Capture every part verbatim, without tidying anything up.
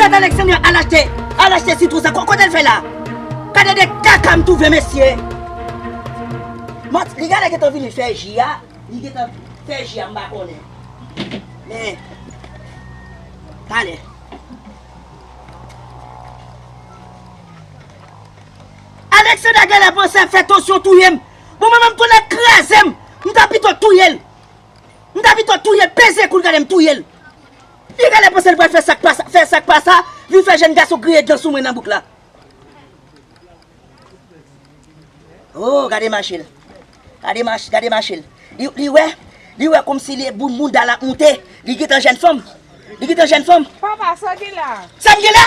Gad Alexandre al achte, al achte sitwon sa. Ko-, kote l fè la? Gade de kaka m twouve, mesye. Mant, li gade gentan vini fè ji a. Li gentan fè ji a, m pa konnen. Men, talè. Alexandre genlè panse ap fè tansyon touye m. Bon, mwen menm, tonnè kraze m. M ta pito touye l. M ta pito touye l, peze kou l gade m touye l. Li genlè panse l pral fè sa k pa sa, fè sa k pa sa, vin fè jèn gason griyen dan sou mwen nan bouk la. Oh, gade mache l. Gade mach-, gade mache l. Li, li wè, li wè kòmsi li boul mouda l ap moute. Li gentan jèn fanm. Li gentan jèn fanm. Papa, sa w gen la? Sa m gen la?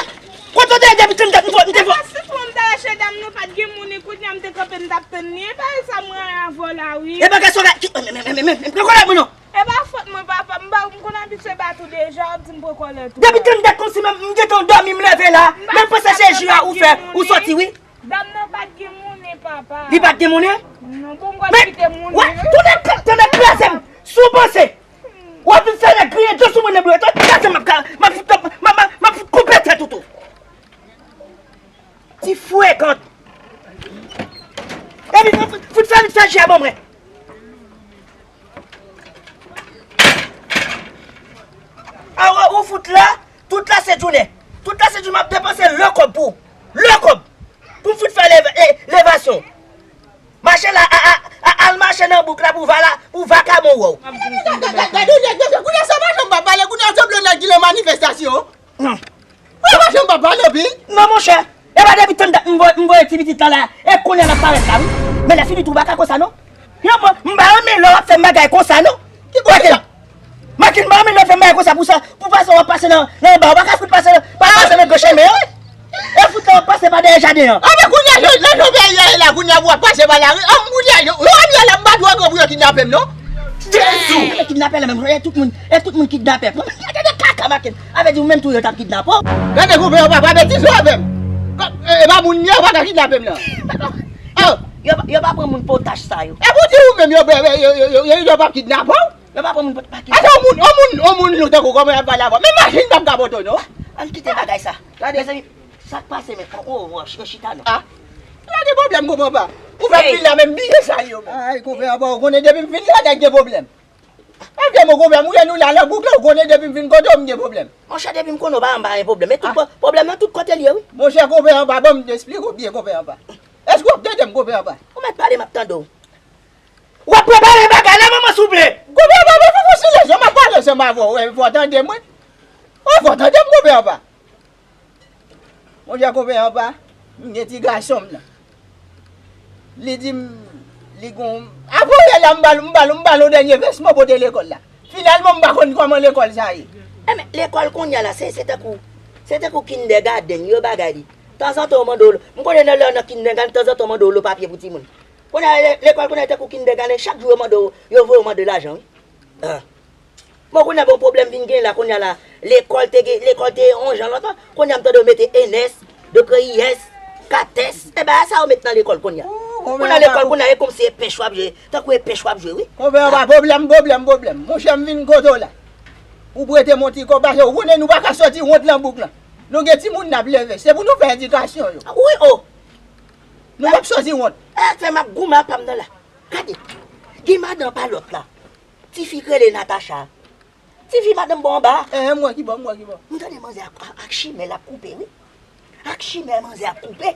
Kote w te ye depi tann dat m te, m te... Papa, si pou m ta rache dam nan, pa t gen moun, e kounye a m te kanpe, m t ap tann li. E pa sa mwen avè w la, wi. E bagay sa w ka, ki, men, men, men, men, men, men, men, men, men, E pa fòt mwen, papa. M pa, m konn abitye bat ou deja, w ap di m pran kòlè tou. Depi tann dat konsi menm, m gentan dòmi, m leve la. Men panse se ji a ou fè, ou sòti, wi. Dam nan pa t gen monnen, papa. Li pa t gen monnen? Non, bon, m pral kite monnen. Men, wè, tonnè, tonnè kraze m. Si w panse w ap vin fè nèg griyen dan sou mwen nan biro, tonnè kraze m, m ap ka, m ap fout, m ap, m ap, m ap fout koupe tèt ou tou. Ti frekan. Epi, fout, fout fè vit fè ji a ban mwen. Awa, ou fout la, tout la se jounen. Tout la se jounen, m ap depanse le kòb pou ou. Le kòb. Pou m fout fè leve-, e, levasyon. Mache la, a, a, a, al mache nan bouk la pou vala, pou vakabon wè w. Gade, gade, gade, kounye a sa pa janm pa pale, kounye a sanble nèg ki nan manifestasyon. Ou pa janm pa pale anpil. Non, monchè. E pa depi tann dat m voye, m voye ti pitit la la. E kounye a l ap parèt la, wi. Men lè fini tou, w pa ka konsa, non. Yon mwen, m pa renmen lè w ap fè m bagay konsa, non. Ki kote sa? Makin, m pa renmen lè w ap fè m bagay konsa pou sa. Pou pase, w ap pase nan, nan anba. W pa ka fout pase, pa pase nan gran chemen an. E fout la, w ap pase pa dèyè jaden an. A, men kounye a, lè, lè, lè peyi a ye la, kounye a, w ap pase pa lari. A, kounye a, yo, yo, kounye a la, m pa dwe antre pou yo kidnape m, non. Jezi! E kidnapè la menm, e tout moun, e tout moun kidnapè. Gade de kaka makin. Avè di ou menm tou yo t ap kidnape w. Gade konpè, yo pa, pa betize avè m. Kò, e, e pa moun m ye, yo pa ka kidnape m nan. Oh. Yo, yo pa pran moun pou tach sa yo. E pou di ou menm, yo, yo, yo pa kidnape w. Yo pa pran moun pou, pa kidnape. Ata yon moun, yon moun, yon moun nou tankou kòman y ap pale avè w. Men machin pa m ka pote w non. Ann kite bagay sa. Gade. Mezanmi, sa k pase men, oh, oh, oh, yo chita non. Ah. Gade pwoblèm konpè pa. Ou fè m vin la menm biye sa yo. Ay, konpè pa, ou konnen depi m vin la, nèg gen pwoblèm. Ebyen, mon konpè, m wè nou la nan bouk la, ou konnen depi m vin kote w, m gen pwoblèm. Monchè, depi m konnen w pa anba gen pwoblèm. E tout pwoblèm nan, tout kote l ye, wi. Monchè, konpè anba, ban m esplike w byen, konpè anba. Èske w ap tande m, konpè anba? Ou mèt pale, m ap tande w. W ap prepare bagay la, manman, souple. Konpè anba, mwen fè yon silans, mwen ap pale ansanm avè w, fò w tande mwen. Wi, fò w tande m, konpè anba. Monchè konpè anba, m gen ti gason m nan. Li di m, li gon, avan yè la m ba l, m ba l, m ba l yon dènye vèsman pou te lekòl la. Finalman, m pa konn kòman lekòl sa ye. Enben, lekòl kounye a la, se, se tankou, se tankou kindègadenn, yo bagay li. Tanzantan, yo mande w, m konnen nan lè w nan kindègadenn, tanzantan, yo mande w lo papye pou timoun. Kounye a, le-, lekòl kounye a tankou kindègadenn, chak jou yo mande w, yo voye w mande lajan, wi. Ah. Bon, kounye a, bon, pwoblèm vin gen la, kounye a la, lekòl te gen, lekòl te yon jan lontan, kounye a m tande yo mete N S, de kreyès, katès, e bagay sa yo met nan lekòl kounye a. Kounye a lekòl, kounye a e kòmsi e pèch w ap jwe, tankou e pèch w ap jwe, wi. Konpè anba, pwoblèm, pwoblèm, pwoblèm. Monchè, m vin kote w la. Ou prete m yon ti kòb, paske ou konnen nou pa ka sòti wont nan bouk lan. Nou gen timoun n ap leve, se pou nou fè edikasyon yo. Wi, o. Nou p ap sòti wont. E, fè m ap goumen ak pa m nan la. Gade, gen madan pa lòt la. Tifi k rele Natacha. Tifi madanm bò anba a. Eh, m wè ki bò, m wè ki bò. M tande manzè ak, ak, ak chimè l ap koupe, wi. Ak chimè manzè ap koupe.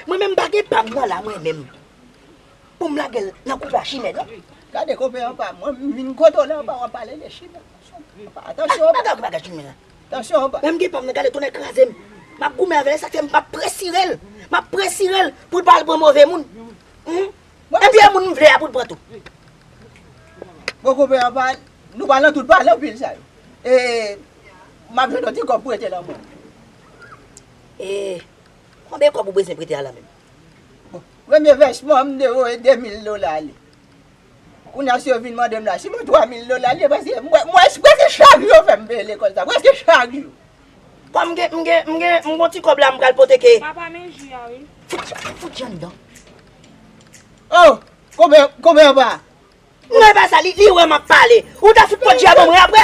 Mwen menm m pa gen pa m nan la, mwen menm. Pou m lage l nan koupe ak chimè, non. Gade konpè anba, mwen m vin kote w la anba, w ap pale de chimè. Anba, atansyon anba. Bagay, bagay chimè la. Atansyon anba. Menm gen pa m nan gade tonnè kraze m. M ap goumen avè l, sa k fè m ap presire l. M ap presire l pou l pa al pran move moun. Humm. Epi e moun m vle a pou l pran tou. Bon, konpè anba, nou pa nan tout pale anpil sa yo. E, m ap jwenn yon ti kòb prete nan men w. E, konbyen kòb ou bezwen prete a la menm? Bon, premye vèsman, m te voye de mil dola li. Kounye a, si yo vin mande m la, si m twa mil dola li ye, paske m wè, m wè, prèske chak jou yo fè m peye lekòl sa, prèske chak jou. Kòm m gen, m gen, m gen, m gon ti kòb la m pral pote ke. Papa, men ji a, wi. Fout, fout, fout jan anndan. Oh, konbyen, konbyen anba? Non, e pa sa, li, li wè m ap pale. Ou ta fout pot ji a ban mwen apre.